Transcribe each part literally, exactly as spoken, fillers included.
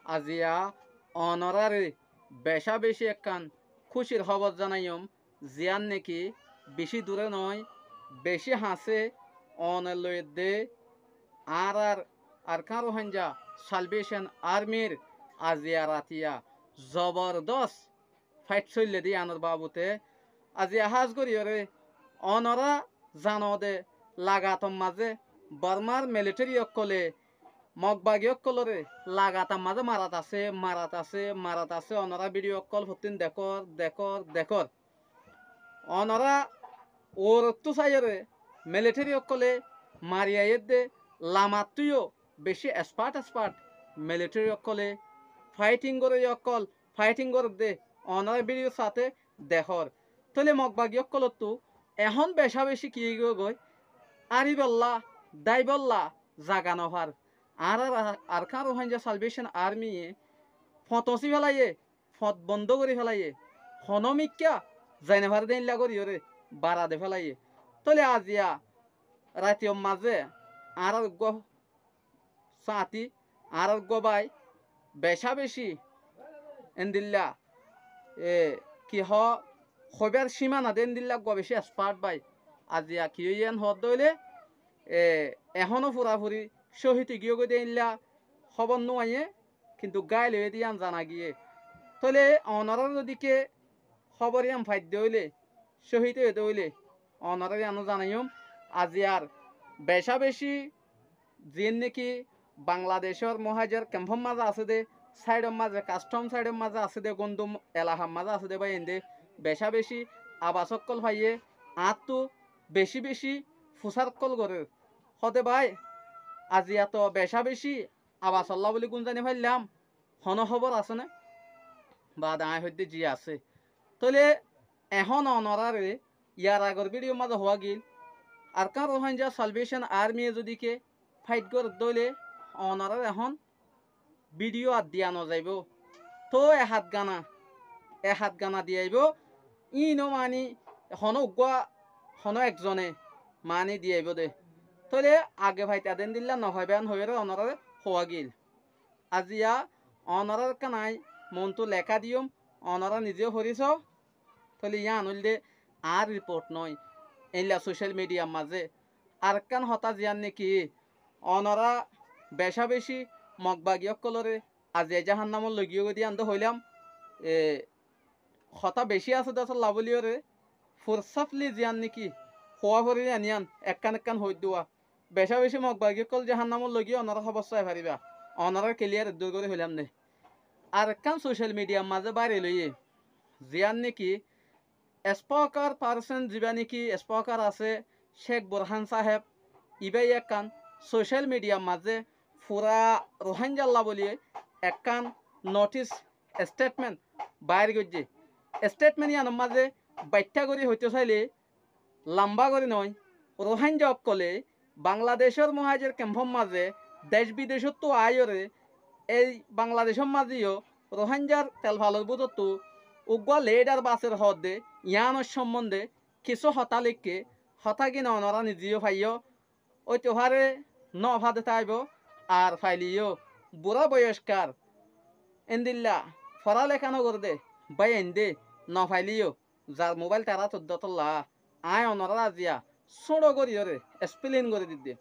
aziya onoráre becá-becí ekkán kúcir hóbor zanaiyum, ziyán néki bicí duré noói, bicí hañsé, one loi edde añárár Arkán Ruháingga Salvation Armyr aziya ratiya zobordós fáit sóille dé yíanor baabute. Aziya hás goríyoré onorá zano dé lagator mazé Bormár militeri ókkolé Mog bagi ókkolóre lagatar mazé marat asé, marat asé, marat asé. Onorá bídiyo ókkol fottín dekór, dekór, dekór. Onorá uorottú saiyóre militeri ókkolé mari aiyédde lamattú yó bicí espart espart militeri ókkolé fáiting goróiya ókkol fáiting gorédde onorá bídiyor saté dekór. Tóile Mog bagi ókkolóttu ehón becá-becí ki óigiyoi, áribollá, dáibollá zaga nofar. Añárár Arkán Ruháingga Salvation Armye foñt osí félaiyé, foñt bondó gorí félaiyé, honó mikká zai nofare dé éilla goríyoré bara de félaiyé. Tóile aziya ratiyor mazé añárár uggúa sáñti, añárár uggúa bái, becá-becí endilla, e, ki hoó, hoibár címana dé endilla uggúa bicí espart bái. Aziya ki óiye yían hoódde óile, e, ehóno furafuri cóhid óigiyoi dé éilla hóbor núaiyé, kintu gáil óiye dé yían zana giyé. Tóile onoráre zodi ke hóbor yían faidde óile, cóhid óiye dé óile, onoráre yíano zanaiyum, aziyar becá-becí ziyán néki Bangladecór muhájer kempór mazé asé dé, sáidor mazé, kastom sáidor mazé asé dé, gúndum elakar mazé asé dé báiyain dé, becá-becí abas ókkol faiyé, añáttu bicí-bicí fusár ókkol gorér. Hóde bái, aziya toó becá-becí abasollá bóli gúnzani faillám, honó hóbor asé né? Baade aññí hoiddé ji asé. Tóile ehón onoráre yar agor bídiyor mazé huá giíl, Arkán Ruháingga Salvation Armye zodi ke fáit gorédde óile onoráre ehón bídiyo ar diya nozaibóu. Toó e hat gana, e hat gana diyaibóu. Íino maní honó uggúa, honó ekzone maní diyaibóu dé. Tóile age faita dé endilla nofaibá yían hoiyóre onoráre huá giíl. Aziya onorár ekkán aññí montú leká diyum, onorá nizé foríso. Tóile yían óilde añár riport noói, éilla socél midhiyar mazé arekkán hotá ziyán néki onorá becá-becí Mog bagi ókkolóre aziya jáhannamot loigiyói dé yían dé hoilám, e, hotá bicí asé dé asólla bóliyoré fursáfli ziyán néki huá forír yían yían ekkán ekkán hoóidde wá. Becá-becí Mog bagi ókkol jáhannamot loigiyói onorá hóbor sái faribá. Onorár kiliyar eddúr gorí hoilám dé. Arekkán socél midhiyar mazé báirel óiye, ziyán néki espokar parson zibá néki espokar asé Cék Burhán sáheb, ibáye ekkán socél midhiyar mazé fura Ruháinggalla bóli ekkán notis, esthétment báir goijjé. Esthétment yíanor mazé baiththá gorí hoitó sailé lambá gorí noói, Ruháingga ókkolé Bangladecór muhájer kempór mazé dec bidecóttu aáiyoré éi Bangladecór mazé yó Ruháinggar telfalor bútottu uggúa leéidhar basér hoódde yíanor cómmondé kissú hotá leikké, hotágin onorá nizé yó faiyó, óito faré, nóofade táaibou, ar failé yó burá boiyockár, endilla forá leká nógoré dé báiyain dé nofailé yó, zar mubáil tará toddótolla aññí onoráre aziya súñço goríyoré espilin gorí didde.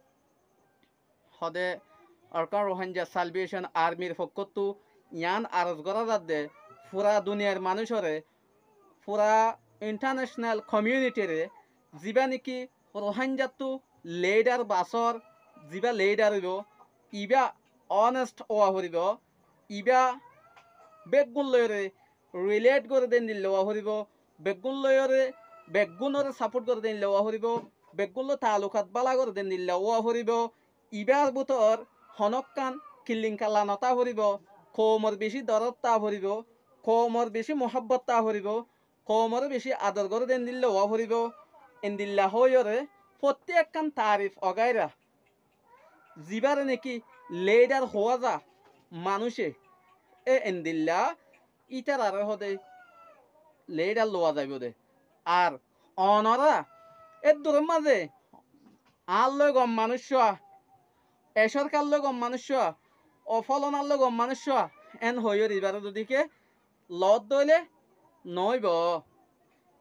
Hode Arkán Ruháingga Salvation Armyr fokkóttu yián aros gorá zadde, fura duniyair manúicoré, fura intaneconal komiyunitiré, zibá néki Ruháinggattu leéidhar basór, zibá leéidhar óibou, ibá ónest ówa foribóu, ibá beggún loiyóre rilét goré dé endilla ówa foribóu, beggún loiyóre, beggúnoré sapót goré dé endilla ówa foribóu, beggún loi taalukat bála goré dé endilla ówa foribóu. Ibár bútor honókkan killinkalla notáa foribóu, koumor bicí dorot táa foribóu, koumor bicí muhábbot táa foribóu, koumoré bicí ador goré dé endilla ówa foribóu. Endilla hoóiyoré fottí ekkán taarif ogáira zibáre néki leéidhar hoóa za manúice, e endilla ítararé hode leéidhar lowa zaibou dé. Ar onorá éddurór mazé añár loi gom manúiccúa, ecórkar loi gom manúiccúa, ofólonár loi gom manúiccúa, Eén hoiyóre ibáre zodi ke loódde óile noóibou.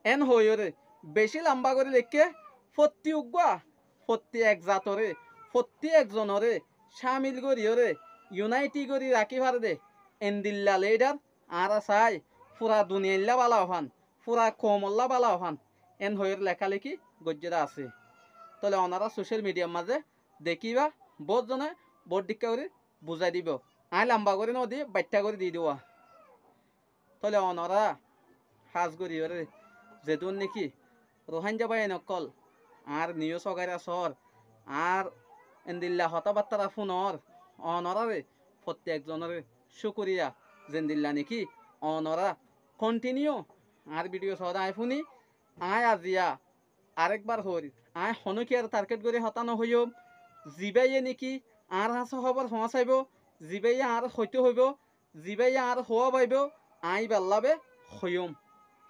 Eén hoiyóre bicí lamba gorí leikké, fottí uggúa, fottí ek zatoré, fottí ekzonoré cámil goríyoré, yunáiti gorí rakí fare dé endilla leidhar añára saái, fura duniyaillá bála ófan, fura koumollá bála ófan, eén hoiyóre lekáleki goijjé dé asé. Tóile onorá socél midhiyar mazé dekíba, boóut zone boóut dhíkka gorí buzái dibou. Aññí lamba gorí nodi, baiththá gorí di dua. Tóile onorá hás goríyoré zedún néki Ruháingga báiyain ókkol añár niyús ogáira soór, añár endilla hotábattára fúnoór, onoráre fottí ekzonoré cúkuriya, zendilla néki onorá konthiniyú añár bídhiyo soóde aññí fúni, aññí aziya arékbar hoóir, aññí honókiyaré targét gorí hotá nohoiyúm, zibáye néki añár hañsé hóbor foóñsaibou, zibáye añáre hoitó hoibóu, zibáye añáre hoówa baibóu, aññí íbar lábe hoiyúm.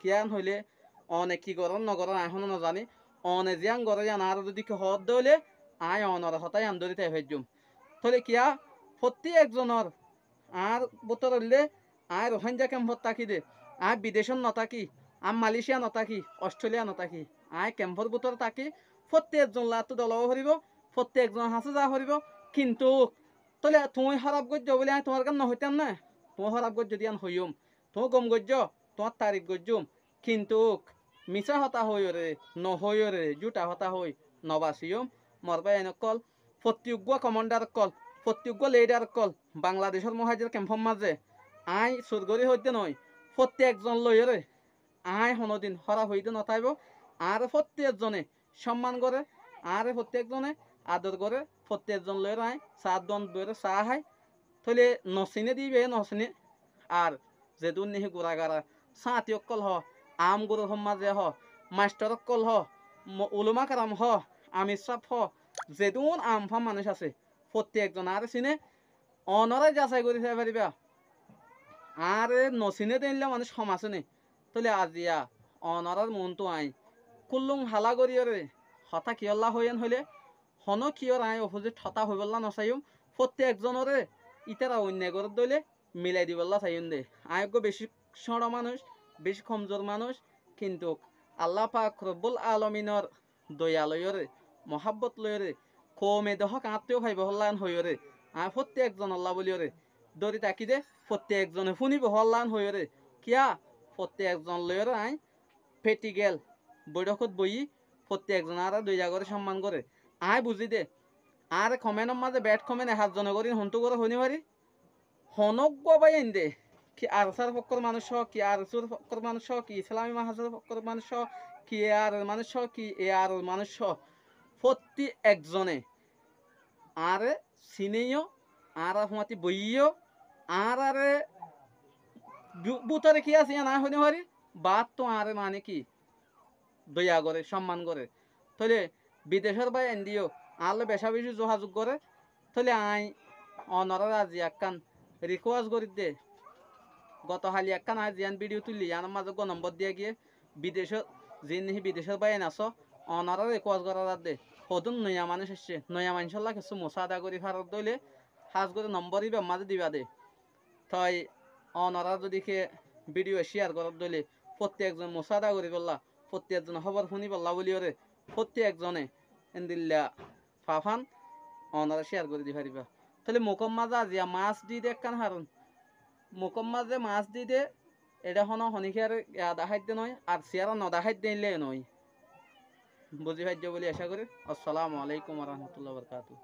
Kiyán hoilé, one ki gorór nogorór aññí honó nozaní, one ziyán goró yían añáre zodi ki hoódde óile, aññí onor hotá yían dóri tái faijjúm. Tóile kiyá, fottí ekzonor añár bútorollé, aññí Ruháingga kempót táki dé, aññí bidecót notáki, aññí Malécia notáki, Osthéliya notáki, aññí kempór bútore táki, fottí ekzon lattú doloó foribóu, fottí ekzon hañsé zaá foribóu, kintu tóile tuñí hóraf goijjó bóli aññí tuáñrgán nohoitám né? Tuñí hóraf goijjó dé yían hoiyúm. Tuñí gom goijjó, tuáñr tarif goijjúm. Kintu misá hotá hoiyóre, nohoiyóre, zútha hotá hoói nobasiyúm. Mor báiyain ókkol, fottí uggúa komándhar ókkol, fottí uggúa leidhar ókkol, Bangladecór muhájer kempór mazé aññí sur gorí hoóidde noói, fottí ekzon loiyóre aññí honódin hóraf hoiyé dé notáibou. Añáre fottí ekzone cómman goré, añáre fottí ekzone ador goré, fottí ekzon loiyóre aññí saá duan boiyóre saá hái. Tóile nosiné dé íbaye nosiné. Ar zedún néki guragara sáñti ókkol hoó, aám gurufór mazé hoó, maisthor ókkol hoó, mo-, ulumá keram hoó, amir sáb hoó, zedún aám fán manúic asé, fottí ekzon añáre siné, onorá zasai gorí sai faribá. Añáre nosiné dé éilla manúic hom asé né? Tóile aziya onorár muúntu aññí kúllum halá goríyoré hotá kiyólla hoiyén hoilé, honókiyór aññí ofózit hotá hoibólla nosaiyúm. Fottí ekzonoré ítara oinna gorédde óile milai dibollá saiyúm dé. Aññí eggúa bicí cóñço manúic, bicí komzur manúic, kintu Allah pak robbúl alominor doiya loiyóre, muhábbot loiyóre, koume de hók añáttu yó faibo hollán hoiyóre, aññí fottí ekzonollá bóliyoré dóri táki dé, fottí ekzone fúnibo hollán hoiyóre, kiyá fottí ekzon loiyóre aññí féthi gel boiçókot boiyí, fottí ekzone añáre doiya goré, cómman goré. Aññí buzí dé, añáre koménor mazé bed koméne házzone gorí hontú goré hoóni fari, honóggua báiyain dé, ki ARSAr fokkór manúic hoó, ki ARSUr fokkór manúic hoó, ki Islami Mahazor fokkór manúic hoó, ki AROr manúic hoó, ki AROr manúic hoó, fottí ekzone añáre sinéyo, añárar fúañti boiyíyo, añáráre bú-, bútore ki asé yían aññí hoóni fari, baáttu añáre mané ki doiya goré, cómman goré. Tóile bidecór báiyain dé yó añálloi becá-becí zuhazuk goré. Tóile aññí onoráre aziya ekkán rikuwes gorídde, goto haili ekkán aññí ziyán bídhiyo tuillí, yiánor mazé eggúa nombór diya giyé, bidecót, ziín néki bidecór báiyain asó, onoráre rikuwes gorá zadde, hodún noiya manúic aiccé, noiya maincólla kessú musáada gorí faródde óile, hás gorí nombór íbar mazé diba de. Toi onorá zodi ke bídhiyo cíyar goródde óile, fottí ekzon musáada goríbollá, fottí ekzone hóbor fúnibollá bóliyoré, fottí ekzone endilla fafán onorá cíyar gorí di faribá. Tóile mukór mazé aziya mas di de ekkán harun, mukór mazé mas di de, eçé honó honíkiyaré ya daháidde noói, ar siyára nodaháidde éilla noói. Buzí faijjó bóli acá gorí. Assalamu aláikum wa rahmatullahi wa barakatuhu.